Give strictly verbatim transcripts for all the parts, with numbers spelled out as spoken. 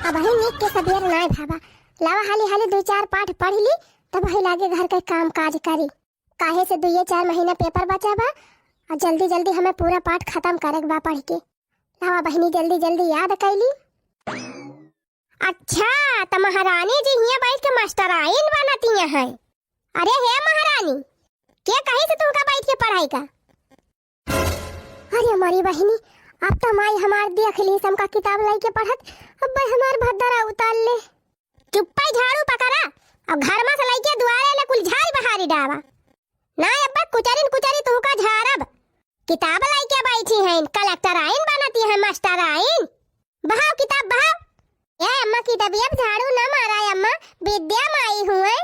अबहीं नीक के सबेर नाय भवा। लावा हाली हाली दुइ चार पाठ पढ़ि ली, तबहीं लागे घर के काम काज करी। काहे से दुइये चार महीना पेपर बचा बा, अउर जल्दी जल्दी हमें पूरा पाठ खतम करेक बा पढ़ि के। लावा बहिनी जल्दी जल्दी याद कइ ली। अच्छा, त महारानी जी हियाँ बइठ के मास्टराइन बनतिया हैं। अरे हे महारानी, के कहिस तुहका बइठ के पढ़ाई का? अरे मोरी बहिनी, अब त माई हमार देख लिहिस हमका किताब लइके पढ़त, अब्बे हमार भद्दरा उतार ले। चुप्पे झाड़ू पकड़ा, अउ घर मा से लइके दुआरे ले कुल झारी बहारी डावा। नाहीं अब्बे कुचरिन कुचरी तुहका झारब। किताब लइके बइठी हैं, कलेक्टराइन बनतिया हैं, मास्टराइन। बहाव किताब बहाव। ए अम्मा, किताबिया पे झाड़ू न मारा ए अम्मा, विद्या माई हुए।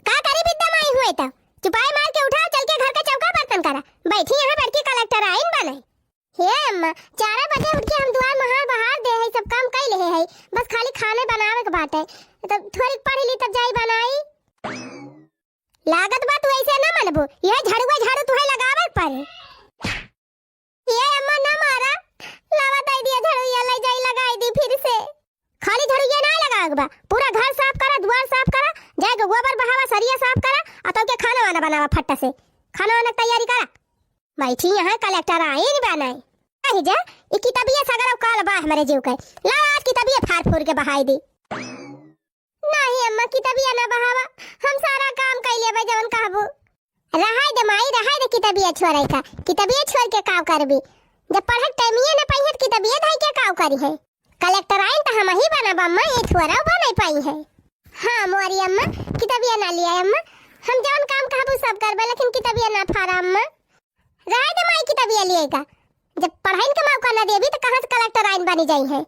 का करी विद्या माई हुए त? चुपाई मार के उठा, चल के घर के चौका बर्तन करा। बइठी यहाँ बड़की कलेक्टराइन बने। हे अम्मा, चार बजे उठ के हम दुआर महार बहार दे है, सब काम कइ लेहे है, बस खाली खाने बनावे के बाटे। तब थोड़ी पढ़ ली तब जाई बनाई। लागत बा तू अइसे न मनबू, यह झड़ुआ झाड़ू तुहे लगावे के पड़े। ए अम्मा, न मारा, लावा दइ दिया झड़ुइया, लइ जाई लगाई दी फिर से। खाली झड़ुइया नाहीं लगावे के बा, पूरा घर साफ करा, दुआर साफ करा, जाइके गोबर बहावा, सरिया साफ करा, अउ तब के खाना वाना बनावा फट्टा से, खाना वाना के तैयारी करा। बइठी यहाँ कलेक्टराइन बनाए। अरे जा, ई किताबिया सगरो काल बा हमरे जीव के, लावा आज किताबिया फाड़ फूड़ के बहाई दी। नाहीं अम्मा, किताबिया न बहावा, हम सारा काम कइ लेबे जवन कहबू। रहाई दे माई, रहाई दे किताबिया छोड़े का, किताबिया छोड़ के काव करबी? जब पढ़े टाइमिये न पइहे त किताबिया धइ के काव करिहे? कलेक्टराइन त हमहीं बनब अम्मा, ये थोड़ा बने पइहे। हाँ मोरी अम्मा, किताबिया न लिया अम्मा, हम जवन काम कहबू सब करबे, लेकिन किताबिया न फाड़ा अम्मा। रहाई दे माई, किताबिया लिया का, जब पढ़ाइन के मौका न देबी त कहाँ से कलेक्टराइन बनी जाइहे?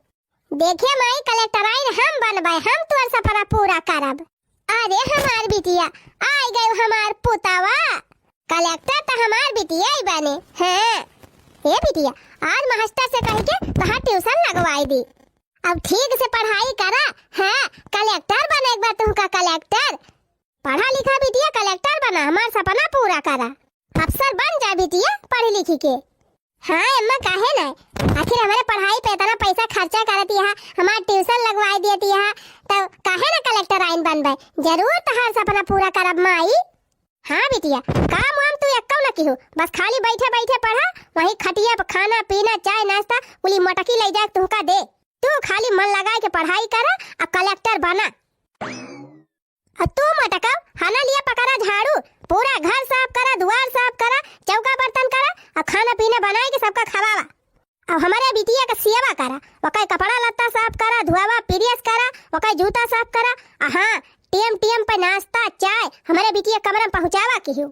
देखे माई, कलेक्टराइन हम बनबे, हम तोर सपना पूरा करब। अरे हमार बिटिया, आइ गयो हमार पुतवा। कलेक्टर त हमार बिटिया ही बने। हाँ। ए बिटिया, आज मास्टर से कहि के तोहार ट्यूशन लगवाई दी। अब ठीक से पढ़ाई करा। हाँ, कलेक्टर बने एक बार तुहका कलेक्टर। पढ़ा लिखा बिटिया, कलेक्टर बना, हमार सपना पूरा करा। अफसर बन जा बिटिया, पढ़ लिखी के। हाँ अम्मा, काहे ना? आखिर हमरे पढ़ाई पे इतना पैसा खर्चा करत हया, हमार ट्यूशन लगवाई देत हया, तब काहे ना कलेक्टराइन बनबे? जरूर तोहार सपना पूरा करब माई। हाँ बिटिया, काम वाम तू एक्को न किहू, बस खाली बइठे बइठे पढ़ा, वहीं खटिया पे खाना पीना चाय नाश्ता कुली मोटकी लइ जाए तुहका दे। तू खाली मन लगाए के पढ़ाई करा अउ कलेक्टर बना। अउ तू मोटका, हना लिया पकड़ा झाड़ू, पूरा घर साफ करा, दुआर साफ करा, चौका बर्तन करा, अउ खाना पीना बनाए के सबका खवावा। अउ हमरे बिटिया के सेवा करा, ओकर कपड़ा लत्ता साफ करा, धुआवा, प्रेस करा, ओकर जूता साफ करा। अउ हाँ, टेम टेम पे नाश्ता, चाय हमरे बिटिया के कमरा में पहुँचावा किहू।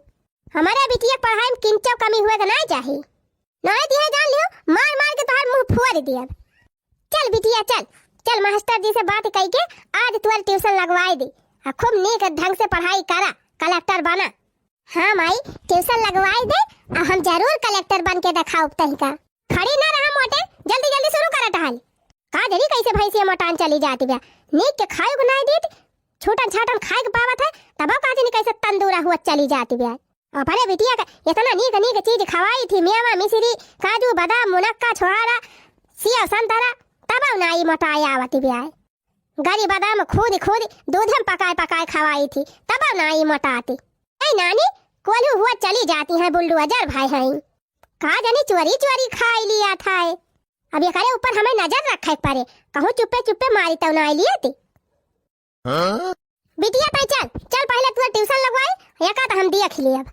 हमरे बिटिया के पढ़ाई में किंचो कमी हुए के नाहीं चाही। नाहीं त इहे जान लियो, मार मार के तोहार मुँह फोड़ दियब। चल बिटिया चल, चल मास्टर जी से बात कइके आज तोर ट्यूशन लगवाई दी। आ खूब नीक ढंग से पढ़ाई करा, कलेक्टर बना। हाँ माई, ट्यूशन लगवाई दे, आ हम जरूर कलेक्टर बन के देखाउब तहिका। खड़ी ना रहा मोटे, जल्दी जल्दी शुरू करा टहल। का जनी कइसे भैंसिया मोटान चली जात बिया, नीक के खाए को नाहीं देत, छूटन छाटन खाए के पावत है, तबो का जनी कइसे तंदूरा हुआ चली जात बिया। अपने बिटिया का इतना नीक नीक चीज खवाई थी, मेवा, मिश्री, काजू, बादाम, मुनक्का, छोहारा, सेव, संतरा, तबो नाहीं मोटाए आवत बिया। गरी बादाम खुद खुद दूध में पकाए पकाए खवाई थी, तबो नाहीं मोटाती। ए नानी, कोल्हू हुआ चली जाती हैं, बुलडोजर भाई हैं। का जनी चोरी चोरी खाई लिया था। अब एकरे ऊपर हमें नजर रखे के पड़े, कहूँ चुप्पे चुप्पे मारी तौ नाहीं लियाती। हाँ? बिटिया, तै चल, चल पहिले तू ट्यूशन लगवाई, एका त हम देख लेब।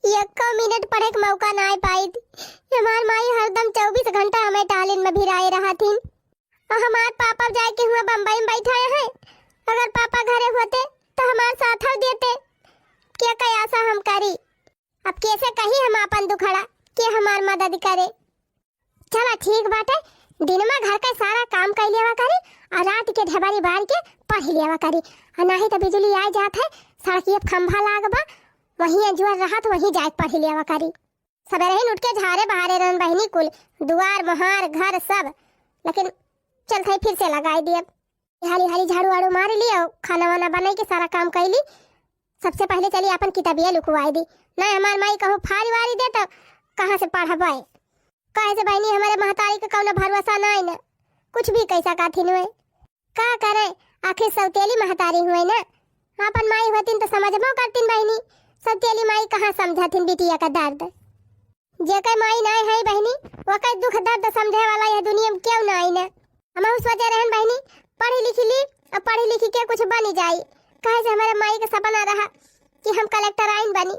एक्को मिनट पढ़े के मौका नाहीं पाइत। हमार माई हरदम चउबीस घंटा हमें टहलिन में भिराए रहथिन। अउर हमार पापा जाए के हुआ बम्बई में बैठाए हैं। अगर पापा घरे होते त हमार साथ देते। के का आसा हम करी? अब कैसे कही हम आपन दुखड़ा, के हमार मदद करे? चला ठीक बाटे, दिन में घर के सारा काम कइ लेवा करी, अउर रात के ढेबरी बार के पढ़ लेवा करी। अउर नाहीं त बिजली आइ जात है, सड़किया पे खंभा लाग बा, वहीं अंजुअर रहत, वहीं जाए के पढ़ लेवा करी। सबेरे ही उठ के झारे बहारे रहन बहिनी कुल, दुआर, मोहार, घर सब, लेकिन चलत है फिर से लगाई दियब। हाली हाली झाड़ू वाड़ू मार ली अउर खाना वाना बनाई के सारा काम कइ ली। सबसे पहिले चली आपन किताबिया लुकवाई दी। नाहीं हमार माई कहूँ फारी वारी दे त कहाँ से पढ़बै? काहे से बहिनी, हमरे महतारी के कउनो भरोसा नाहीं न। कुछ भी कहि सकत हिन हुए। का करे, आखिर सौतेली महतारी हुए ना। आपन माई होतिन त समझबो करतिन बहिनी, सौतेली माई कहाँ समझत हिन बिटिया का दर्द। जेकर माई नाय है बहिनी, ओकर दुख दर्द समझे वाला यह दुनिया में केहू नाय ना। हमहू सोचे रहन बहिनी, पढ़ी लिखी ली और पढ़ी लिखी के कुछ बनी जाई, कहे से हमारे माई के सपना रहा कि हम कलेक्टर आइन बनी।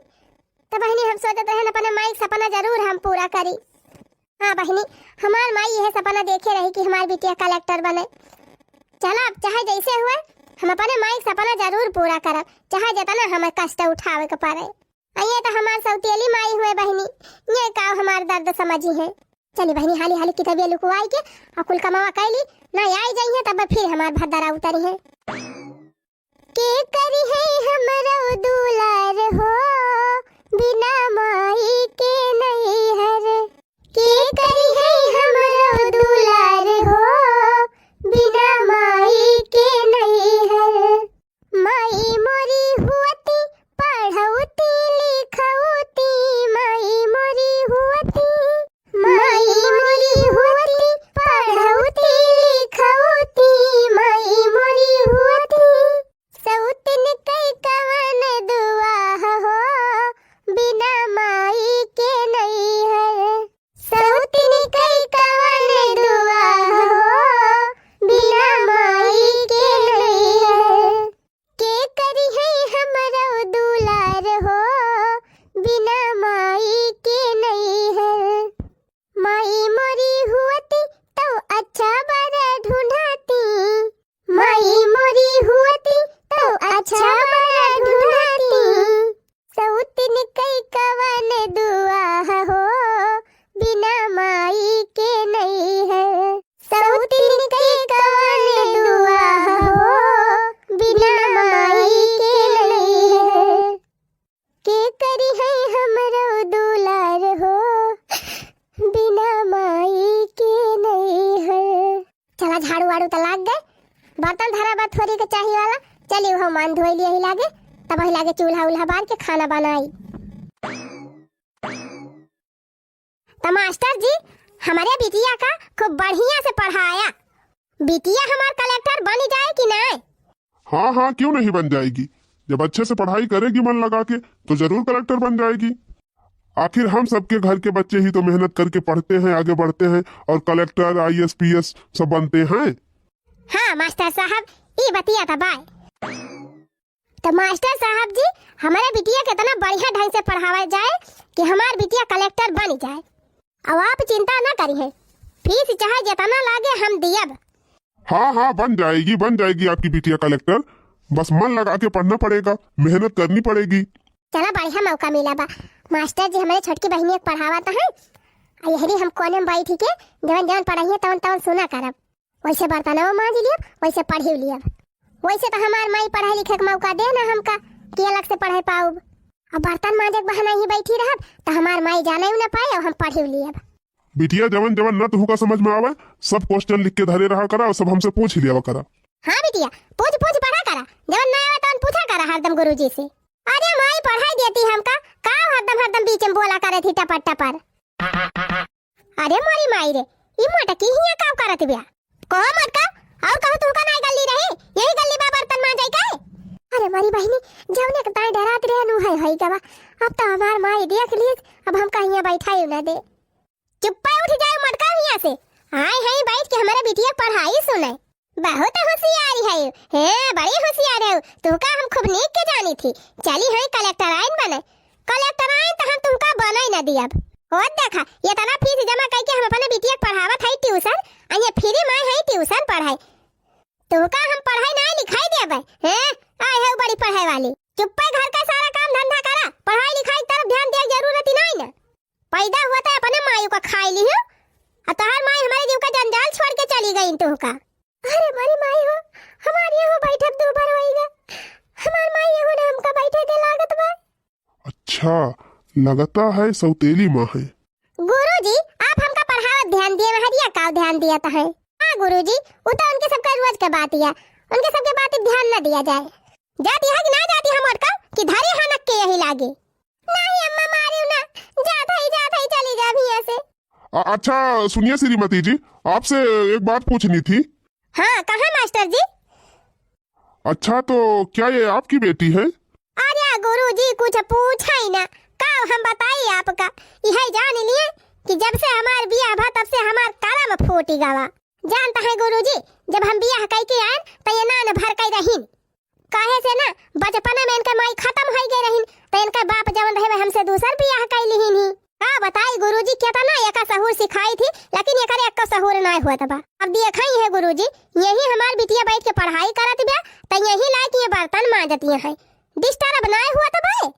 तो बहिनी, हम सोचत रहन अपने माई के सपना जरूर हम पूरा करी। हाँ बहिनी, हमार माई यह सपना देखे रही कि हमार बिटिया कलेक्टर बने। चला, अब चाहे जैसे हुए, हम अपने माई के सपना जरूर पूरा करब, चाहे जितना हमें कष्ट उठावे के पड़े। आ ये तो हमार सौतेली माई हुए बहिनी, ये का हमार दर्द समझी है। चली बहिनी, हाली हाली किताबिया लुकवाई के और कुल कमावा कैली, ना आई जाई है तब फिर हमार भद्दरा उतरी है। के करी है हमरो दुलार हो, बिना माई के नैहर। के करी है हमरो दुलार हो, बिना माई के नैहर। माई मोरी हुअती, पढ़ौती लिखौती, माई मोरी हुअती। माई मोरी हुअती, पढ़ौती लिखौती, माई मोरी हुअती। सौतिन कई कवन दुआ हो, बिना माई के नैहर। सौतिन कई कवन दुआ हो, बिना माई के नैहर। के करी है हमरो दुलार हो, बिना माई के नैहर। माई मोरी हुअती तो अच्छा बर ढूंढाती। माई मोरी हुअती तो अच्छा बर ढूंढाती। सौतिन कई कवन दुआ हो, बिना माई के नैहर। सौतिन कई कवन दुआ हो, बिना माई के नैहर। के करी है हमरो दुलार हो, बिना माई के नैहर। चला, झाड़ू वाड़ू त लाग गए, बर्तन धरा बा थोरी के चाही वाला। चली, वह मान धोई लिया ही लागे, तब वही लागे चूल्हा उल्हा बार के खाना बनाई। त मास्टर जी, हमरे बिटिया का खूब बढ़िया से पढ़ाया। बिटिया हमार कलेक्टर बनी जाए कि नाय? हाँ, हाँ, क्यों नहीं बन जाएगी? जब अच्छे से पढ़ाई करेगी मन लगा के, तो जरूर कलेक्टर बन जाएगी। आखिर हम सबके घर के बच्चे ही तो मेहनत करके पढ़ते हैं, आगे बढ़ते हैं और कलेक्टर, आईएएस, पीएएस सब बनते हैं। हाँ मास्टर साहब, ई बतिया त बाय। तो मास्टर साहब जी, हमरे बिटिया के इतना बढ़िया ढंग से पढ़ावा जाए कि हमार बिटिया कलेक्टर बन जाए। अब आप चिंता ना करिहे, फीस चाहे जितना लागे हम दियब। हाँ, हाँ, बन जाएगी, बन जाएगी आपकी बिटिया कलेक्टर। बस मन लगा के पढ़ना पड़ेगा, मेहनत करनी पड़ेगी। चला, बढ़िया मौका मिला बा। मास्टर जी हमरे छोटकी बहिनिया के पढ़ावत हैं, आ यहरी हम कोने में बैठी के जवन जवन पढ़ाइए तवन तवन सुना करब। वैसे बर्तनवा मांज लियब, वैसे पढ़ी लियब। वैसे तो हमार माई पढ़ाई लिखे के मौका दे ना हमका कि अलग से पढ़े पाउब। अब बर्तन मांजे के बहाना ही बैठी रहब तो हमार माई जाने ना पाए और हम पढ़ी लियब। बिटिया, जवन जवन न तुहका समझ में आवे, सब क्वेश्चन लिख के धरे रहा करा और सब हमसे पूछ लिया करा। हाँ बिटिया, पूछ पूछ पढ़ा करा, जवन ना आवे तवन पूछा करा हरदम गुरुजी से। अरे माई, पढ़ाई देती हमका, का हरदम हरदम बीच में बोला करे थी टपर टपर। अरे मोरी माई रे, ई मोटकी हियां का करत बिया? कहो मोटका, और कहूँ तुमका नाय गल्ली रही, यही गल्ली बा बर्तन मांजे के। अरे मोरी बहिनी, जौने के ताई डरात रहे नु है, है गवा। अब तो हमार माई देख लीस, अब हमका हियां बैठाई ना दे। चुप्पे उठ जाए मोटका हियां से। आए हैं बैठ के हमरे बिटिया पढ़ाई सुने। बहुत होशियारी है, हैं, बड़ी होशियार है। तुमका हम खूब नीक के जानी थी। चली हैं कलेक्टर आइन बने। कलेक्टर आइन तो हम तुमका बने न दियब। और देखा, इतना फीस जमा करके हम अपने बिटिया के पढ़ावत है ट्यूशन, आ ये फ्री में है ट्यूशन पढ़ाई। तुमका हम पढ़ाई ना लिखाई देबे, हैं? आए है बड़ी पढ़ाई वाली। चुप्पे घर का सारा काम धंधा करा, पढ़ाई लिखाई तरफ ध्यान दे जरूरत ही नहीं ना। पैदा हुआ था अपने माई का खाई ली हो, और तोहार माई हमारे जीव का जंजाल छोड़ के चली गई तुमका। अरे मोरी माई हो, हमार यहाँ बैठक दूभर होइगा। हमार माई यहाँ ना हमका बैठे दे लागत बा। अच्छा, लगता है सौतेली माँ है। गुरुजी, आप हमका पढ़ावत ध्यान दिए, महरिया का ध्यान दिया तो है। हाँ गुरुजी, वो तो उनके सबका रोज के बात है, उनके सबके बात ध्यान न दिया जाए। जाती है कि ना जाती है मोटका कि धरे हनक के यही लागे। नहीं अम्मा, मारियो ना, जात हई, जात हई, चली जा हियां से। अ-, अच्छा सुनिए श्रीमती जी, आपसे एक बात पूछनी थी। हाँ, कहा मास्टर जी? अच्छा, तो क्या ये आपकी बेटी है? अरे गुरुजी, कुछ पूछा ही ना, का हम बताई आपका? यही जान लिए कि जब से हमार बियाह भा, तब से हमार करम फूटी गवा। जानता है गुरुजी, जब हम बियाह कई के आयन, त ये नान भर कई रहीन। काहे से ना, बचपना में इनका माई खतम होई गई रहीन, त इनका बाप जवन रहे, वह हमसे दूसर बियाह कई लिहीन ही। का बताई गुरुजी, केतना एका सहूर सिखाई थी, लेकिन एकरे एक्को सहूर नाय होत बा। अब देखा ही है गुरुजी, यही हमार बिटिया बैठ के पढ़ाई करत बा, त यही लायक ये बर्तन मांजतिया है, disturb नाय होत बा।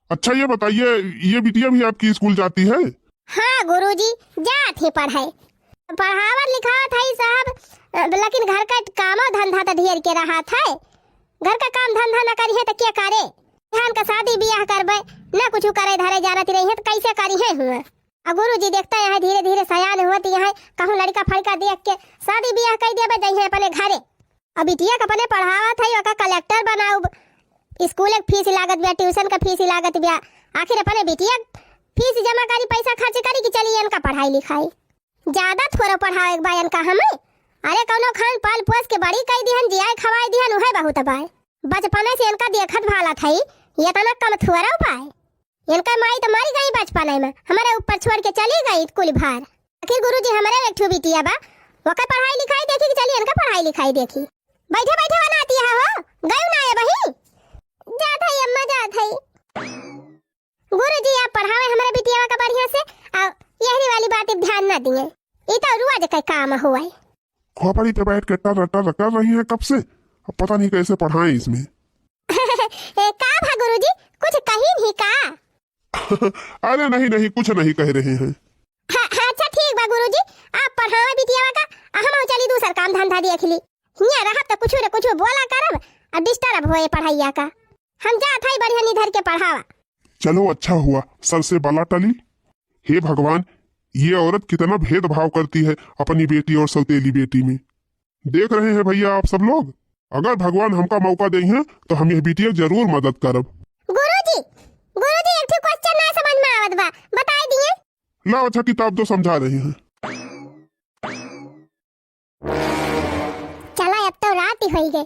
अच्छा ये बताइए, ये बिटिया भी आपकी स्कूल जाती है? हाँ गुरुजी, जात ही पढ़े। पढ़ावत लिखावत है साहब, अ, लेकिन घर का कामो धंधा त ढेर के रहत है। घर का काम धंधा न करिहे त क्या करे? बिहान का शादी बियाह करबे, न कुछ करे धरे जानत रही है त कैसे करिहे हुआ? आ गुरुजी देखता यहाँ धीरे धीरे सयान होत यहाँ, कहूँ लड़का फड़का देख के शादी बियाह कर देबे, जइहे अपने घरे। अब बिटिया के अपने पढ़ावत है, ओका कलेक्टर बनाउब। स्कूल के फीस लागत बिया, ट्यूशन का फीस लागत बिया, आखिर अपने बिटिया के फीस जमा करी, पैसा खर्च करी कि चली इनका पढ़ाई लिखाई। ज्यादा थोड़ा पढ़ावे के बा इनका हमें। अरे कौनो खान पाल पोस के बड़ी कई दिहन, जियाए खवाए दिहन, उहे बहुत बाय। बचपने से इनका देखत भालत है, ये तना कम थोड़ा पाए। इनका माई तो मरी गई बचपने में, हमारे ऊपर छोड़ के चली गई कुल भार। आखिर गुरुजी हमारे एक ठो बिटिया बा, ओकर पढ़ाई लिखाई देखी कि चली इनका पढ़ाई लिखाई देखी। बैठे बैठे बनाती है हो, गयू ना है बही। जात है अम्मा, जात है। गुरुजी आप पढ़ावे हमारे बिटिया का बढ़िया से, आ यहरी वाली बात पे ध्यान ना दिए, ई तो रोज का काम हुआ है। खोपड़ी पे बैठ के टर टर कर रही हैं कब से, अब पता नहीं कैसे पढ़ाएं इसमें। ए, का भा गुरुजी, कुछ कही नहीं का? अरे नहीं नहीं, कुछ नहीं कह रहे हैं। हाँ, हाँ, अच्छा ठीक बा गुरुजी, आप पढ़ावे बिटियावा का, आ हम चली दूसर काम धंधा देख ली। हियाँ रहब त कुछ न कुछ बोला करब, आ disturb होए पढ़ाइया का। हम जात हई बढ़िया निधर के पढ़ावा। चलो अच्छा हुआ, सर से बला टली। हे भगवान, ये औरत कितना भेदभाव करती है अपनी बेटी और सौतेली बेटी में। देख रहे हैं भैया आप सब लोग, अगर भगवान हमका मौका देइहें तो हम यह बिटिया जरूर मदद करब। गुरुजी, गुरुजी एक ठो question ना समझ में आवत बा, बताई दिए। लाओ अच्छा किताब दो, समझा रहे हैं। चला अब तो रात ही होई गई,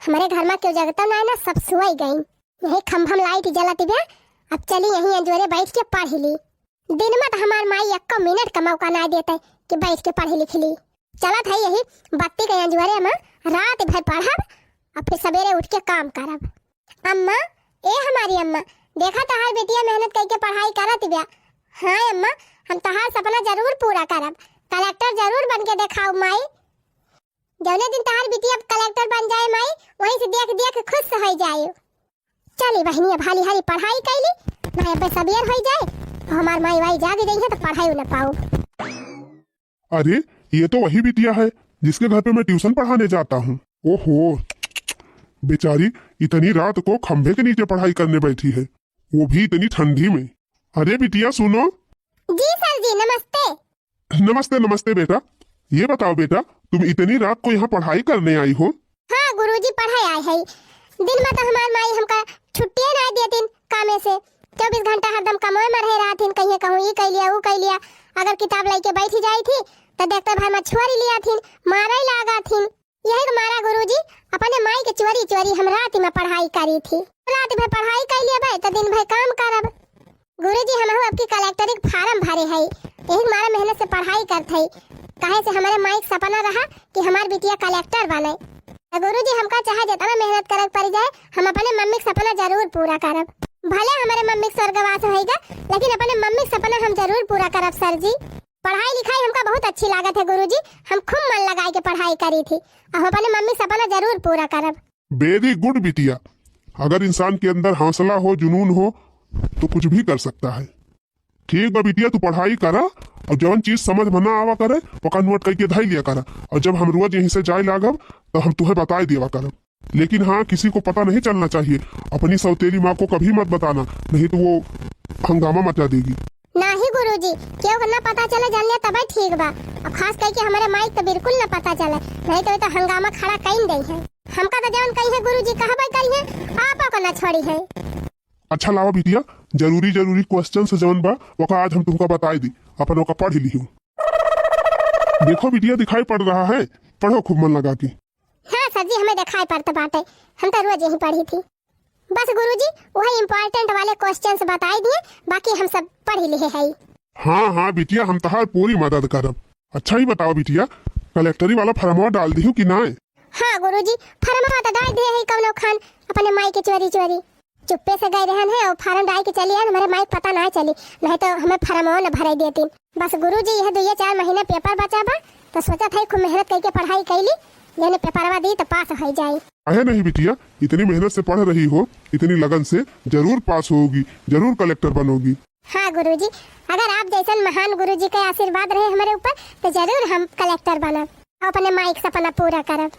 हमारे घर में क्यों जगता ना है ना, सब सोई गई। यही खंभा में लाइट जलत बा, अब चली यही अंजोरे बैठ के पढ़ ली। दिन में तो हमार माई एक्को मिनट का मौका ना देते कि बैठ के पढ़ लिख ली। चलत है यही बत्ती के अंजोरे में रात भर पढ़ब और फिर सवेरे उठ के काम करब। अम्मा, ए हमारी अम्मा, देखा तहार बिटिया मेहनत करके पढ़ाई करत बा। हाँ अम्मा, हम तहार सपना जरूर पूरा करब, कलेक्टर जरूर बन के देखाऊ माई। जौने दिन तहार बिटिया कलेक्टर बन जाए माई, वहीं से देख देख खुश हो जाए। चली बहनी, अब हाली हाली पढ़ाई कैली, ना अब सबेर हो जाए, और हमार माई वाई जाग गई है तो पढ़ाई न पाऊ। अरे, ये तो वही बिटिया है जिसके घर पे मैं ट्यूशन पढ़ाने जाता हूँ। ओहो, बेचारी इतनी रात को खंभे के नीचे पढ़ाई करने बैठी है, वो भी इतनी ठंडी में। अरे बिटिया सुनो। जी सर जी, नमस्ते। नमस्ते, नमस्ते बेटा। ये बताओ बेटा, तुम इतनी रात को यहाँ पढ़ाई करने आई हो? हाँ गुरुजी, पढ़ाई आई है। दिन में तो हमार माई हमका छुट्टिए ना देतिन कामे से। चउबीस घंटा हरदम कमवे में रहे रहथिन, कहिए कहूँ ई कइ लिया, ऊ कइ लिया। अगर किताब लइके बैठी जाई थी, तो देखते भाई मछुआरी लिया थिन, मारे लागा थिन। यही के मारा गुरुजी, अपने माई के चोरी चोरी हम रात में पढ़ाई करी थी। रात भर पढ़ाई कइ लेबे, तो दिन भर काम करब। गुरुजी, हमहू अब की कलेक्टरी के फार्म भरे हई, यही के मारे मेहनत से पढ़ाई करत हई। काहे से हमरे माई के सपना रहा कि हमार बिटिया कलेक्टर बने। तो गुरुजी, हमका चाहे जितना मेहनत करे के पड़ जाए, हम अपने मम्मी के सपना जरूर पूरा करब। भले हमरे मम्मी के स्वर्गवास होइगा, लेकिन अपने मम्मी के सपना हम जरूर पूरा करब सर जी। पढ़ाई लिखाई हमका बहुत अच्छी लागत है गुरुजी, हम खूब मन लगाए के पढ़ाई करी थी, हम अपने मम्मी के सपना जरूर पूरा करब। Very good बिटिया, अगर इंसान के अंदर हौसला हो, जुनून हो, तो कुछ भी कर सकता है। ठीक बा बिटिया, तू पढ़ाई करा और जवन चीज समझ में ना आवा करे, ओका note करके धई लिया करा, और जब हम रोज यहीं से जाए लागब, तो हम तुहे बताए देवा करब। लेकिन हाँ, किसी को पता नहीं चलना चाहिए, अपनी सौतेली माँ को कभी मत बताना, नहीं तो वो हंगामा मचा देगी। नाही गुरुजी, केहू के ना पता चले, जान लिया तबे ठीक बा। अब खास करके हमारे माई के तो बिल्कुल ना पता चले, नहीं तो, तो हंगामा खड़ा कइन देई है। हमका तो जवन कही है गुरुजी, कहबे करी है, आपा को ना छोड़ी है। अच्छा लावा बिटिया, जरूरी जरूरी questions जवन बा, ओका आज हम तुमका बताई दी, अपन ओका पढ़ लिहू। देखो बिटिया, दिखाई पड़ रहा है, पढ़ो खूब मन लगा के। हाँ सर जी, हमें दिखाई पड़त बाटे, हम तो रोज यही पढ़ी थी। बस गुरुजी, वही important वाले questions बताई दिए, बाकी हम सब पढ़ लिहे हई। हाँ, हाँ बिटिया, हम तहार पूरी मदद करब। अच्छा ही बताओ बिटिया, कलेक्टरी वाला फरमवा डाल दिहू कि नाय? हाँ गुरुजी, फरमवा तो डाल दिए हई कौनो खान अपने माई के चोरी चोरी। चुप्पे से गए रहन है और फार्म डाल के चली आन, हमारे माई के पता ना चली, नहीं तो हमें फरमवा न भरे देती। बस गुरुजी, यह दुइये चार महीना पेपर बचा बा, तो सोचत हई खूब मेहनत करके पढ़ाई कैली, जने पेपरवा दी तो पास हो जाई। काहे नहीं बिटिया, इतनी मेहनत से पढ़ रही हो, इतनी लगन से, जरूर पास होगी, जरूर कलेक्टर बनोगी। हाँ गुरुजी, अगर आप जैसन महान गुरुजी के आशीर्वाद रहे हमारे ऊपर, तो जरूर हम कलेक्टर बनब और अपने माई के सपना पूरा करब।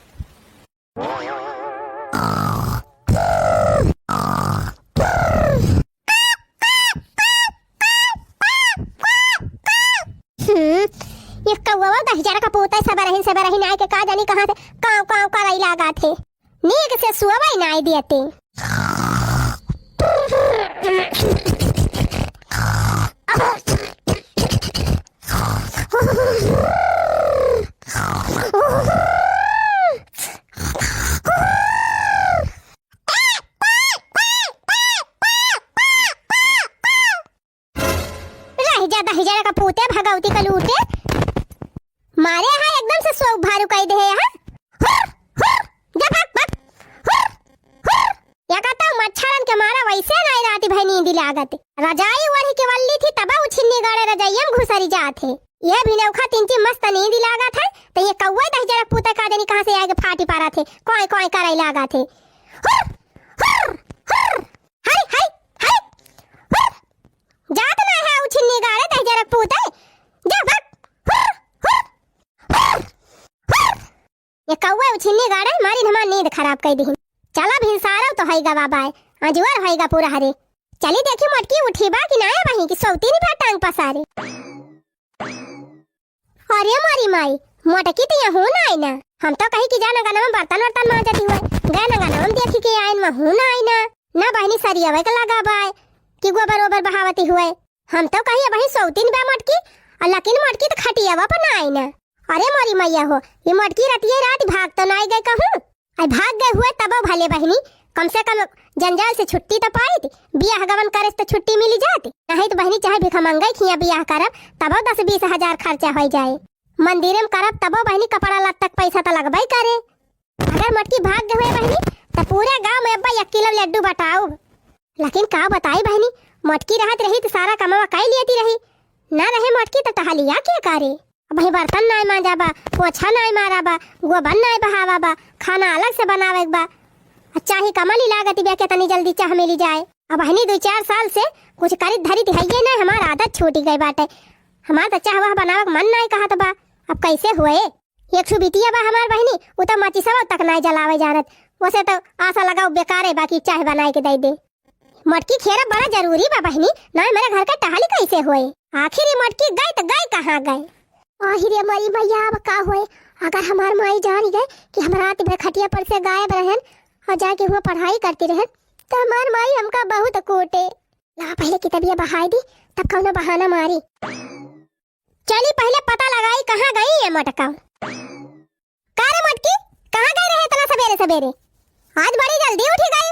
हम्म, ये कौवा दहिजरा का पूत है, सबेरहिन, सबेरहिन आए के का जानी कहाँ से काव, काव करई लागा थे। नीक से सुअवई नाई देते। रह जा दहिजरा का पूते, भगवती का लूटे। मारे हा एकदम से सो भारू कई दे हा। हुर, हुर, जा भाग, भाग। हुर, हुर। या कहता मच्छरन के मारा वैसे नाई राती भई नींद लागत। रजाई ओढ़ी के वल्ली थी तब उछिन्नी गाड़े रजाइया में घुसरी जात है। ये भी नौखा तिनची मस्त नींद लागत है, तो ये कौवा दहिजरा पूते का जानी कहाँ से आके फाटी पारा थे, कोई कोई करई लागा थे। हुर, हुर, हुर। हरी, हरी, हरी। हुर। जात ना है उछिन्नी गाड़े दहिजरा पूते। जा भाग। हुर, हुर, हुर, हुर। ये कौवा उछिन्नी गाड़े मारी हमार नींद खराब कई दिहिन। चला भिनसारव तो होइगा बाबा, अजवर होइगा पूरा हरे। चली देखी मोटकी उठी बा कि नाय बही कि सौतीन बा टांग पसारे। अरे मोरी माई, मोटकी तो यहू ना आई ना। हम तो कही कि जाना गाना में बर्तन वर्तन मांजती हुए, गए ना गाना में देखी के आइन वहू ना आई ना। ना बहिनी सरियवे के लगा बाय कि गोबर ओबर बहावती हुए। हम तो कही अबही सौतीन बा मोटकी, और लकिन मोटकी तो खटियावा पर ना आई ना। अरे मोरी मैया हो, ये मोटकी रतिये रात भाग तो ना आई गए कहूँ। आई भाग गए हुए तबो भले बहिनी, कम से कम जंजाल से छुट्टी तो पाइत, बियाह गवन करे से तो छुट्टी मिली जात। नहीं तो बहिनी चाहे भिखमंगई खिया बियाह करब, तबो दस बीस हजार खर्चा हो जाए। मंदिरे में करब तबो बहिनी कपड़ा लत्ता के पैसा तो लगबे करे। अगर मोटकी भाग गए हुए बहिनी, तो पूरे गांव में अब्बा एक किलो लड्डू बटाउब। लेकिन का बताई बहिनी, मोटकी रहत रही तो सारा कमवा कई लेती रही, ना रहे मोटकी तो टहलिया के करे। अबही बर्तन नाय मांजा बा, पोछा नाय मारा बा, गोबर नाय बहावा बा, खाना अलग से बनावे के बा। आ चाही कमली लागत बा कि तनी जल्दी चाह मिली जाए। अबहिनी दुई चार साल से कुछ करित धरित हइये ना, हमार आदत छूटी गई बाटे। हमार तो चाह वाह बनावे के मन नाय कहत बा, अब कैसे हुए? एक ठो बिटिया बा हमार बहिनी, उ तो माचिसवा तक नाय जलावे जानत। वैसे तो आशा लगाओ बेकारे बा कि चाह बनाए के दे दे। मटकी खेरा बड़ा जरूरी बा बहिनी, ना मेरे घर का टहली कैसे होए? आखिर ये मटकी गए तो गए कहाँ गए? आहि रे मोरी मैया, अब का होए? अगर हमार माई जान गए कि हम रात भर खटिया पर से गायब रहन और जाके हुआ पढ़ाई करती रहन, तो हमार माई हमका बहुत कूटे। ला पहले किताबिया बहाई दी, तब कौनो बहाना मारी। चली पहले पता लगाई कहाँ गई ये मटका। का रे मटकी, कहाँ गए रहे इतना सबेरे सबेरे? आज बड़ी जल्दी उठी गई।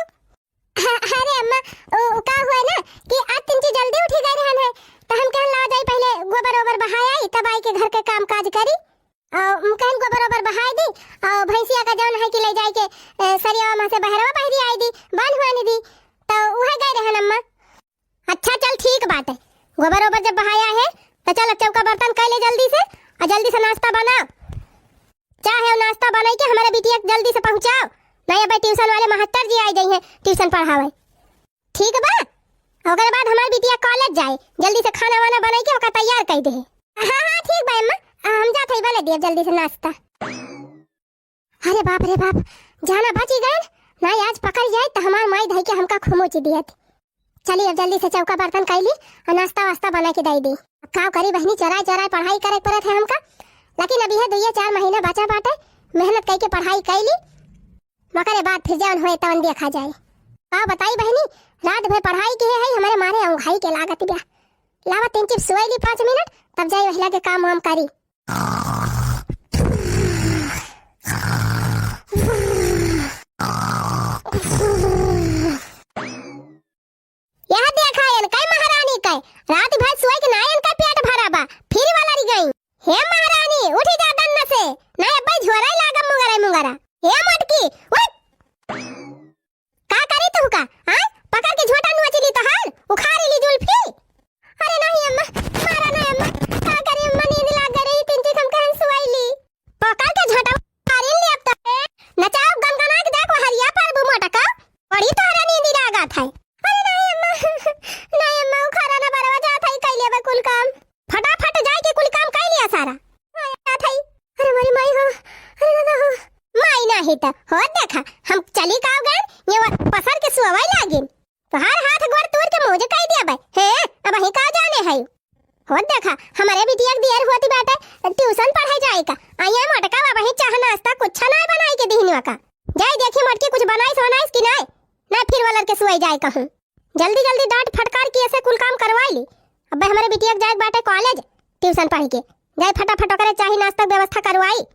अरे अम्मा, उ, उ का हुआ ना कि आज तिनची जल्दी उठी गए रहन है, तो हम कहन ला जाई पहले गोबर ओबर बहाय आई, तब आई के घर के काम काज करी। और हम कहन गोबर ओबर बहाय दी, और भैंसिया का जौन है कि ले जाए के, ए, सरियावा में से बहरवा बहरी आई दी, बांध बांध दी, तो उहे गए रहन अम्मा। अच्छा चल ठीक बाटे, गोबर ओबर जब बहाया है तो चल चौका बर्तन कर ले जल्दी से, और जल्दी से नाश्ता बना, चाहे और नाश्ता बनाई के हमारे बिटिया के जल्दी से पहुँचाओ, नहीं अब ट्यूशन वाले मास्टर जी आई जाई हैं ट्यूशन पढ़ावे। ठीक बा, ओकरे बाद हमारे बिटिया कॉलेज जाए, जल्दी से खाना वाना बनाई के ओका तैयार कर दे। हाँ हाँ ठीक बा अम्मा, हम जात हई बना दिया जल्दी से नाश्ता। अरे बाप रे बाप, जाना बची गए ना, आज पकड़ जाए तो हमार माई धई के हमका खुमोची दियत। चली अब जल्दी से चौका बर्तन कैली और नाश्ता वास्ता बना के दे दी। अब का करी बहनी, चराय चराय पढ़ाई करे पड़त है हमका, लेकिन अब यह दुइये चार महीना बचा बाटे, मेहनत करके पढ़ाई कैली, मकरे बाद फिर जौन होए तवन देखा जाए। का बताई बहनी, रात भर पढ़ाई किहे हई, हमरे मारे औंघाई के लागत बा। लावा तीन चिप सोई ली पाँच मिनट, तब जाई वहिला के काम वाम करी। यह देखा, एनकै महारानी कै, रात भर सोई के ना एनकै पेट भरा बा, फिर वाला रह गई। हे महारानी, उठी जा दन्न से, ना अब्बै झोरै लागब मुंगरा मुंगरा। हे मोटकी, उठ! का करी तुहका? आय, पकड़ के झोटा नोच ली तोहार, उखाड़ ली जुल्फी। अरे नहीं अम्मा, मारा ना अम्मा, का करी अम्मा, नींद लाग गई रही, तीन चीज हम कहन सोई ली। पकड़ के झोटा मारिन ले अब तो। नचाओ गनगना के देख, वो हरिया पर बू मोटका, बड़ी तोहरा नींद लागत है। अरे नहीं अम्मा, नहीं अम्मा, उखाड़ा ना बरवा जात है, कैले बा कुल काम। फटाफट जाए के कुल काम कर लिया सारा। आया था ही। अरे हमारी माई हो, अरे दादा हो। माई नाही त हो देखा, हम चली काव गए, ये व-, पसर के सुअवै लागिन। तोहार हाथ गोड़ तोड़ के मोजे कह दिया बे। हैं, अबहीं का जाने है। हो देखा, हमारे बिटिया के दियर होती बाटे, ट्यूशन पढ़े जाए का। आइए मोटका, अबहीं चाह नाश्ता कुछ ना बनाई के दिहनुआ का। जाए देखी मोटकी कुछ बनाइस वनाइस कि नाय, ना फिर वलर के सुअई जाए कहूँ। जल्दी जल्दी डांट फटकार के ऐसे कुल काम करवाई ली। अबे हमरे बिटिया के जाए के बाटे कॉलेज, ट्यूशन पढ़ के। जाए फटाफट ओकरे चाही नाश्ता के व्यवस्था करवाई।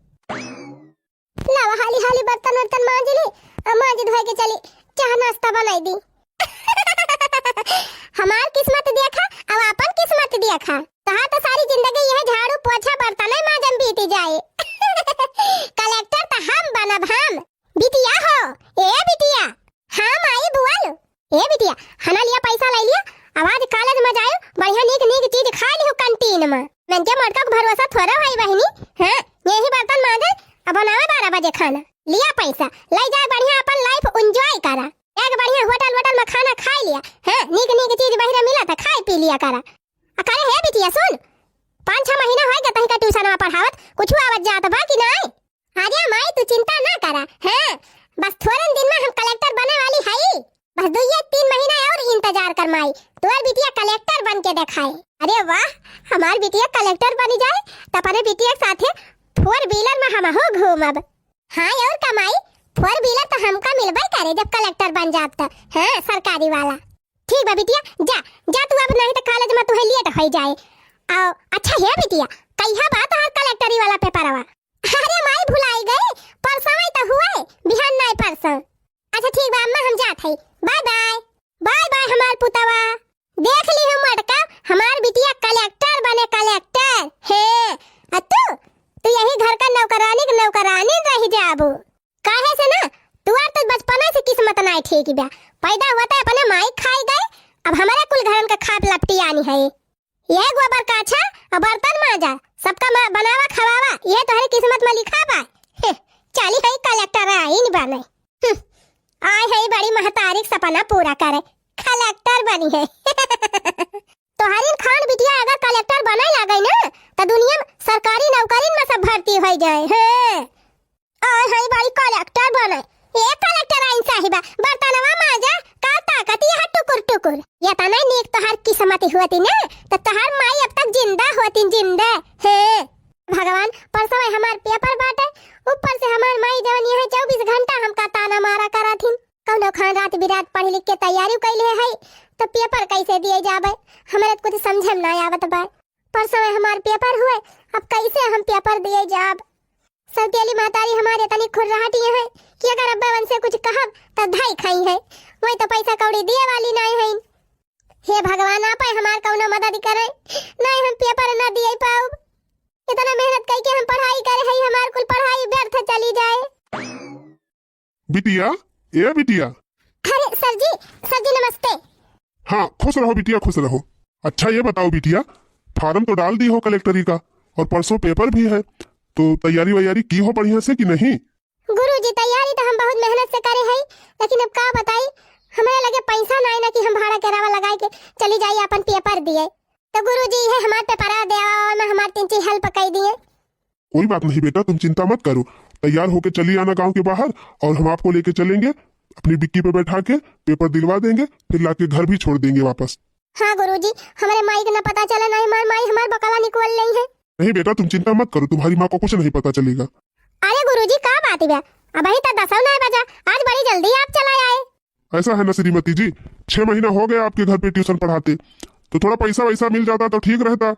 लावा हाली हाली बर्तन वर्तन मांज ली, आ मांज धोए के चली, चाह नाश्ता बनाई दी। हमार किस्मत देखा, अब आपन किस्मत देखा। तोहार तो सारी जिंदगी यह झाड़ू पोछा बर्तन मांजन बीती जाए। कलेक्टर तो हम बनब हम। बिटिया हो, ए बिटिया। हाँ माई बोल। ए बिटिया, हना लिया पैसा ले लिया, अब आज कॉलेज में जायो, बढ़िया नीक नीक चीज खा लियो कैंटीन में। नंजे मोटका के भरोसा थोड़ा भाई बहिनी, हाँ, यही बर्तन मांजे, अब बनावे बारह बजे खाना। लिया पैसा, ले जाए बढ़िया अपन लाइफ एंजॉय करा। एक बढ़िया होटल वोटल में खाना खाई लिया, हाँ, नीक नीक चीज बहिरा मिला था, खाए पी लिया करा। आ करे हे बिटिया सुन, पाँच छह महीना होए गए तहिका ट्यूशन में पढ़ावत, कुछ आवत जात बा कि नाय? अरे माई, तू चिंता ना करा, हाँ, बस थोड़न दिन में हम कलेक्टर बने वाली हई। बस दुइये तीन महीना और इंतजार कर माई, तोर बिटिया कलेक्टर बन के देखाए। अरे वाह, हमार बिटिया कलेक्टर बनी जाए, त अपने बिटिया के साथे फोर व्हीलर में हमहू घूमब। हाँ और का माई, फोर व्हीलर तो हमका मिलबे करे जब कलेक्टर बन जाब त। हाँ, सरकारी वाला। ठीक बा बिटिया, जा, जा तू अब, नहीं तो कॉलेज में तुहे लेट हो जाए। आओ, अच्छा हे बिटिया, कहिया बा तोहार कलेक्टरी वाला पेपरवा? अरे माई, भुलाई गई, परसों आई तो हुए, बिहान नहीं परसों। अच्छा ठीक बा अम्मा, हम जात हई, बाय बाय। बाय बाय हमार पुतवा। देख ली हम मटका, हमार बिटिया कलेक्टर बने, कलेक्टर। हे, आ तू, तू यही घर का नौकरानी के नौकरानी रह जाबू। काहे से ना, तुआर तो बचपना से किस्मत नाय ठीक बा। पैदा होते अपने माई खाई गए, अब हमारे कुल घरन का खाप लपटी आनी है। ये गोबर काछा और बर्तन मांजा, सबका मा-, बनावा खवावा, ये तोहरे किस्मत में लिखा बा। हे, चाली है कलेक्टर आइन बने। हम्म, आय है बड़ी महतारी के सपना पूरा करे, कलेक्टर बनी है। तोहरिन खान बिटिया अगर कलेक्टर बने लागे ना, तो दुनिया में सरकारी नौकरी में सब भर्ती हो जाए। हाँ। आय हाय, बड़ी कलेक्टर बने। ए कलेक्टर आइन साहिबा, बर्तनवा मांजा, का ताकत यहाँ टुकुर टुकुर। ये तना नीक तोहार किस्मत होती ना, तो तोहार माई अब तक जिंदा होती, जिंदा। हे भगवान, परसों हमार पेपर बाटे, ऊपर से हमार माई जवन यहाँ चउबीस घंटा हमका ताना मारा करत हिन। कौनो खान रात बिरात पढ़ लिख के तैयारी कैले है, तो पेपर कैसे दिए जाबे? हमरे तो कुछ समझे में ना आवत बा। परसों हमार पेपर हुए, अब कैसे हम पेपर दिए जाब? सौतेली महतारी हमारे तनी खुर्राहटी है कि अगर अब्बा उनसे कुछ कहब, तो धाई खाई है। वही तो पैसा कौड़ी दिए वाली नाय है। हे भगवान, आप हमार कौनो मदद करे, नहीं हम पेपर ना दिए पाउब। इतना मेहनत करके हम पढ़ाई करे हई, हमार कुल पढ़ाई व्यर्थ चली जाए। बिटिया, ए बिटिया। अरे सर जी, सर जी नमस्ते। हाँ, खुश रहो बिटिया, खुश रहो। अच्छा ये बताओ बिटिया, फार्म तो डाल दी हो कलेक्टरी का और परसों पेपर भी है, तो तैयारी वैयारी की हो बढ़िया से कि नहीं? गुरुजी, तैयारी तो हम बहुत मेहनत से करे हई, लेकिन अब का बताई, हमारे लगे पैसा ना है ना कि हम भाड़ा किरावा लगाए के चली जाई अपन पेपर दिए। तो गुरुजी, ये हमार पेपरा देवा में हमार तिनची help कई दिए। कोई बात नहीं बेटा, तुम चिंता मत करो, तैयार होके चली आना गांव के बाहर और हम आपको लेके चलेंगे, अपनी डिक्की पे बैठा के पेपर दिलवा देंगे, फिर लाके घर भी छोड़ देंगे वापस। हाँ गुरुजी, हमारे माई के ना पता चले, नहीं हमार माई हमार बकला निकल लेई है। नहीं बेटा, तुम चिंता मत करो, तुम्हारी माँ को कुछ नहीं पता चलेगा। अरे गुरुजी, का बात बा? अबहीं तो दसौ ना बजा, आज बड़ी जल्दी आप चला आए। ऐसा है ना श्रीमती जी, छह महीना हो गया आपके घर पे ट्यूशन पढ़ाते, तो थोड़ा पैसा वैसा मिल जाता तो ठीक रहता।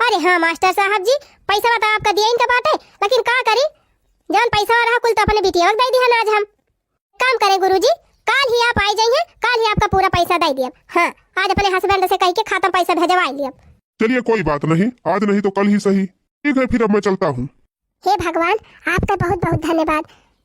अरे हाँ मास्टर साहब जी, पैसा तो आपका दिया इनका बाटे, लेकिन का करी, जौन पैसा रहा कुल तो अपने बिटिया के दे दिहन आज हम। काम करें गुरुजी, काल ही आप आई जाइए, काल ही आपका पूरा पैसा दे दिया। हाँ, आज अपने हस्बैंड से कह के खाता पैसा भेजवाई लिया। चलिए कोई बात नहीं, आज नहीं तो कल ही सही। ठीक है फिर अब मैं चलता हूँ। हे भगवान, आपका बहुत बहुत धन्यवाद।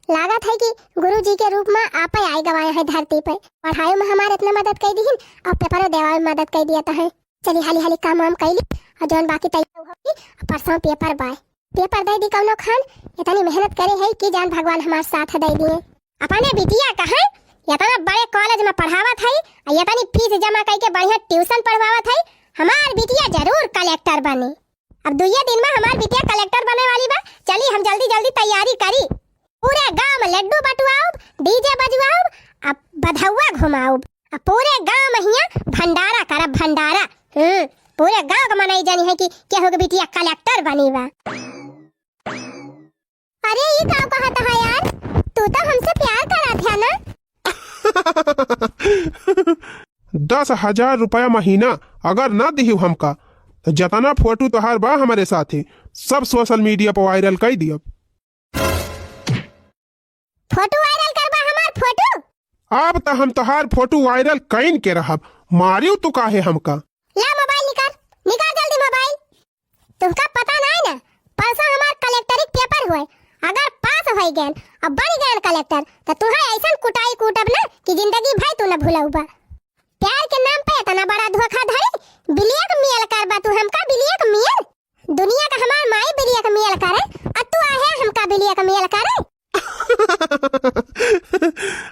लागत है कि गुरुजी के रूप में आप ही आए गवाए हैं धरती पे। पढ़ाई में हमारे इतना मदद कर दी और पेपरों देवावे में मदद कर दिया तो है। चली हाली हाली काम वाम कैली और जौन बाकी तैयार होगी, परसों पेपर बाय। पेपर दे दी कौनो खान, इतनी मेहनत करे है कि जान भगवान हमार साथ दे दिए। अपने बिटिया का है, इतना बड़े कॉलेज में पढ़ावत है और इतनी फीस जमा करके बढ़िया ट्यूशन पढ़वावत है। हमार बिटिया जरूर कलेक्टर बनी। अब दुइये दिन में हमार बिटिया कलेक्टर बने वाली बा। चली हम जल्दी जल्दी तैयारी करी। पूरे गांव में लड्डू बटुआउब, डीजे बजवाउब, अब बधौआ घुमाउब। अब पूरे गांव में हियां भंडारा करब, भंडारा। हम्म, पूरे गांव के मनई जानी है कि केहू के बिटिया कलेक्टर बनी बा। अरे, ई का कहत है यार? तू तो हमसे प्यार करत है ना? दस हजार रुपया महीना अगर ना दिहू हमका, तो जतना फोटो तोहार बा हमरे साथे, सब सोशल मीडिया पर वायरल कर दियब। फोटो वायरल करबा हमार फोटो? अब तो हम तोहार फोटो वायरल कइन के रहब, मारियो तू काहे हमका? ला मोबाइल निकाल, निकाल जल्दी मोबाइल। तुमका पता नहीं ना, परसों हमार कलेक्टरी के पेपर हुए, अगर पास हो गए और बन गए कलेक्टर, तो तुम्हें ऐसा कुटाई कूटब ना कि जिंदगी भर तू न भूलबा। प्यार के नाम पे इतना बड़ा धोखाधड़ी, blackmail करबा तू हमका, blackmail? दुनिया का हमार माई blackmail करे, और तू आहे हमका blackmail करे।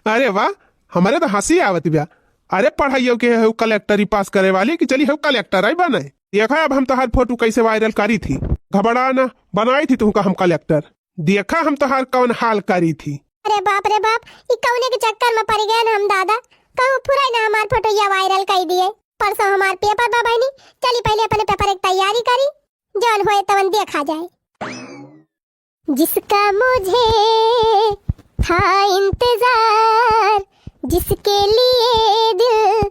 अरे वाह, हमरे तो हंसी आवत बा। अरे पढ़ाइयो के हऊ कलेक्टरी पास करे वाली कि चली हऊ कलेक्टर आई बने। देखा अब हम तोहार फोटो कैसे वायरल करी थी। घबरा ना, बनाई थी तुमका हम कलेक्टर। देखा हम तोहार कौन हाल करी थी। अरे बाप रे बाप, ई कौने के चक्कर में पड़ गए हम दादा। कहूँ फुराई ना हमार फोटो या वायरल कर दिए। परसों हमार पेपर बा बहिनी, चली पहले अपने पेपर एक तैयारी करी, जौन होए तवन देखा जाए। जिसका मुझे था इंतजार, जिसके लिए दिल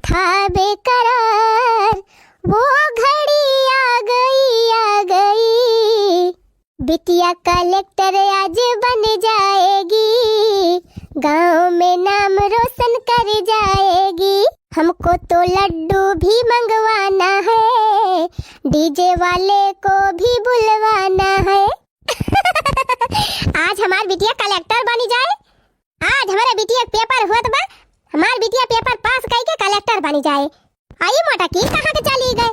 था बेकरार, वो घड़ी आ गई, आ गई। बिटिया कलेक्टर आज बन जाएगी, गांव में नाम रोशन कर जाएगी। हमको तो लड्डू भी मंगवाना है, डीजे वाले को भी बुलवाना है। आज हमार बिटिया कलेक्टर बनी जाए, आज हमारे बिटिया के पेपर होत बा, हमार बिटिया पेपर पास कई के कलेक्टर बनी जाए। आई मोटा की कहाँ के चली गए?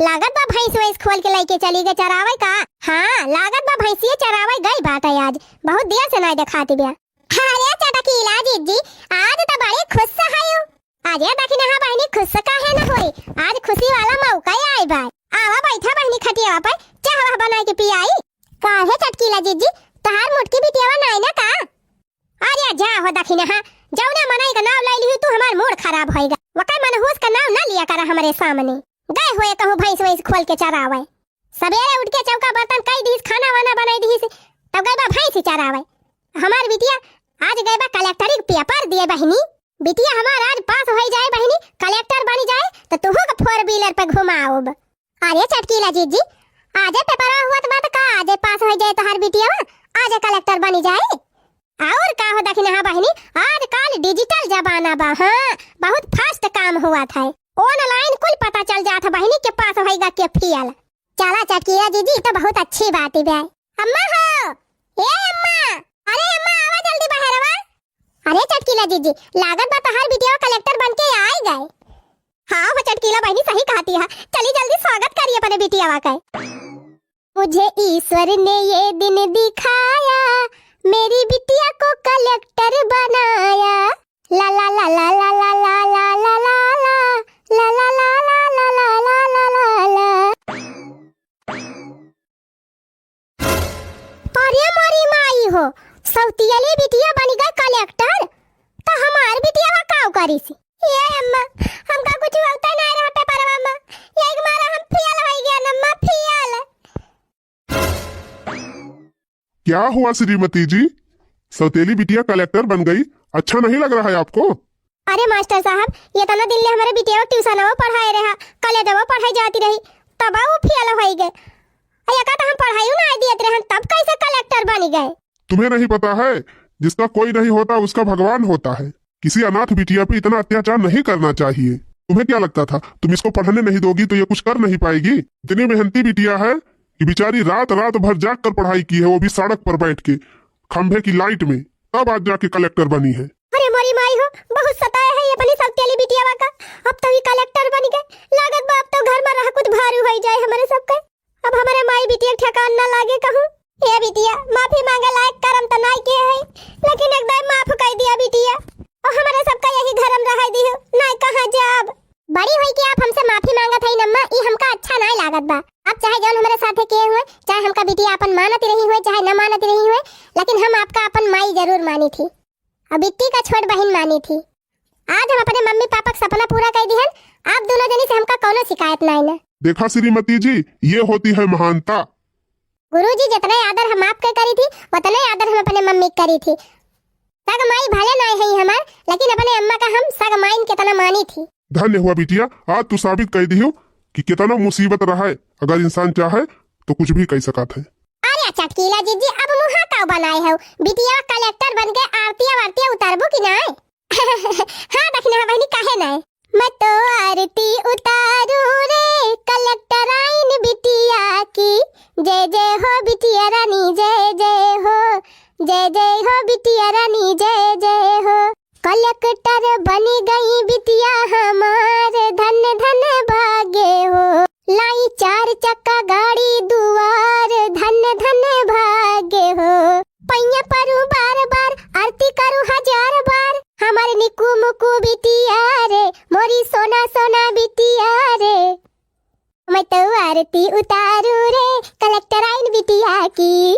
लागत बा भैंस वैंस खोल के लेके चली गए चरावे का। हाँ, लागत बा भैंसिया चरावे गई बाटे आज, बहुत देर से नहीं देखाती बिया। अरे चटकीला जीजी, आज तो बड़ी खुश है हो। अरे दखिनहा बहिनी, खुश काहे न होई, आज खुशी वाला मौका आए बा। आवा बैठा बहिनी खटियावा पर, चाह वाह बनाई के पियाई। काहे चटकीला जीजी, तोहार मोटकी बिटियावा नाई ना का? अरे जा हो दखिनहा, जौना मनई का नाव ले लिहू तू, हमार मूड खराब होइगा। वकै मनहूस का नाव ना लिया करा हमरे सामने। गए हुए कहूँ भैंस वैंस खोल के चरावे। सबेरे उठ के चौका बर्तन कई दीस, खाना वाना बनाई दीस, तब गए बा भैंस चरावे। हमार बिटिया आज गए बा कलेक्टरी के पेपर दिए बहिनी। बिटिया हमार आज पास होई जाए बहिनी, कलेक्टर बनी जाए, तो तुहू के फोर व्हीलर पे घुमाउब। अरे चटकीला जीजी, आजे पेपरवा हुआ तो बात का, आजे पास होई जाए तोहार बिटिया, आजे कलेक्टर बनी जाए। और का हो दखिनहा बहिनी, आजकल डिजिटल जमाना बा, हाँ, बहुत फास्ट काम हुआ था। ऑनलाइन कुल पता चल जात है बहिनी के पास होइगा के फेल। चला चटकीला जीजी, तो बहुत अच्छी बात है। अम्मा हो, ए अम्मा, अरे अम्मा आवा जल्दी बहरवा। अरे चटकीला जीजी, लागत बा तोहार बिटिया कलेक्टर बन के आए गए। हाँ हो चटकीला बहिनी, सही कहती है, चली जल्दी स्वागत करी अपने बिटिया का। मुझे ईश्वर ने ये दिन दिखाया, मेरी बिटिया को कलेक्टर बनाया। ला ला ला ला। अरे मोरी माई हो, सौतियली बिटिया बनी गई कलेक्टर, तो हमार बिटिया का काव करी सी? ये अम्मा, हमका कुछ होता ना रहा पेपरवा में, यही के मारा हम फेल हो गया अम्मा, फेल। क्या हुआ श्रीमती जी, सौतेली बिटिया कलेक्टर बन गई, अच्छा नहीं लग रहा है आपको? अरे मास्टर साहब, एतना दिन ले हमरे बिटिया ट्यूशनवो पढ़ाए रहा, कॉलेजवो पढ़ाए जाती रही, तब उ फेल होइ गए। अ एका तो हम पढ़ाई ना दियत रहन, तब कैसे कलेक्टर बनी गए? तुम्हें नहीं पता है, जिसका कोई नहीं होता, उसका भगवान होता है। किसी अनाथ बिटिया पे इतना अत्याचार नहीं करना चाहिए। तुम्हें क्या लगता था, तुम इसको पढ़ने नहीं दोगी तो ये कुछ कर नहीं पाएगी? इतनी मेहनती बिटिया है कि बेचारी रात रात भर जाग कर पढ़ाई की है, वो भी सड़क पर बैठ के, खंभे की लाइट में, तब आज जाके कलेक्टर बनी है। अरे मोरी माई हो, बहुत सताए है ये अपनी सौतेली बिटियावा का। अब तो ये कलेक्टर बनी गए, लागत बा अब तो घर में रह कुछ भारी होइ जाए हमरे सबके। अब हमरे माई बिटिया के ठेकान ना लागे कहूँ। ए बिटिया, माफी मांगे लायक करम त नाई के है, लेकिन एक दाई माफ कइ दिया बिटिया। और हमरे सबका यही घर में रह दियो, नाई कहाँ जाब। बड़ी होई के आप हमसे माफी मांगत हई अम्मा, ई हमका अच्छा नाई लागत बा। आप चाहे जौन हमरे साथे किए हुए, चाहे हमका बिटिया अपन मानत रही हुए, चाहे न मानत रही हुए, लेकिन हम आपका अपन माई जरूर मानी थी। और बिट्टी का छोट बहिन मानी थी। आज हम अपने मम्मी पापा का सपना पूरा कइ दिहन, आप दोनों जनी से हमका कौनो शिकायत नाई ना। देखा श्रीमती जी, ये होती है महानता। गुरुजी, जितने आदर हम आपके करी थी, उतने आदर हम अपने मम्मी के करी थी। सग माई भले नाई है हमार, लेकिन अपने अम्मा का हम सग माइन कितना मानी थी। धन्य हुआ बिटिया, आज तू साबित कइ दिहु कि कितना मुसीबत रहे, अगर इंसान चाहे तो कुछ भी कइ सकत है। अरे चटकीला जीजी, अब मुहा का बनाए हो? बिटिया कलेक्टर बन के आरतिया वारतिया उतारबू कि नाई? हाँ दखिना बहिनी, काहे नाई? मैं तो आरती उतारू रे कलेक्टर आइन बिटिया की, जय जय हो बिटिया रानी, जय जय हो, जय जय हो बिटिया रानी, जय जय हो। कलेक्टर बनी गई बिटिया हमार, धन धन भाग्य हो। लाई चार चक्का गाड़ी दुआर, धन धन भाग्य हो। पैया परू बार बार, आरती करू हजार बार, हमार निकू मुकू बिटिया रे, मोरी सोना सोना बिटिया रे। मैं तो आरती उतारू रे कलेक्टर आइन बिटिया की।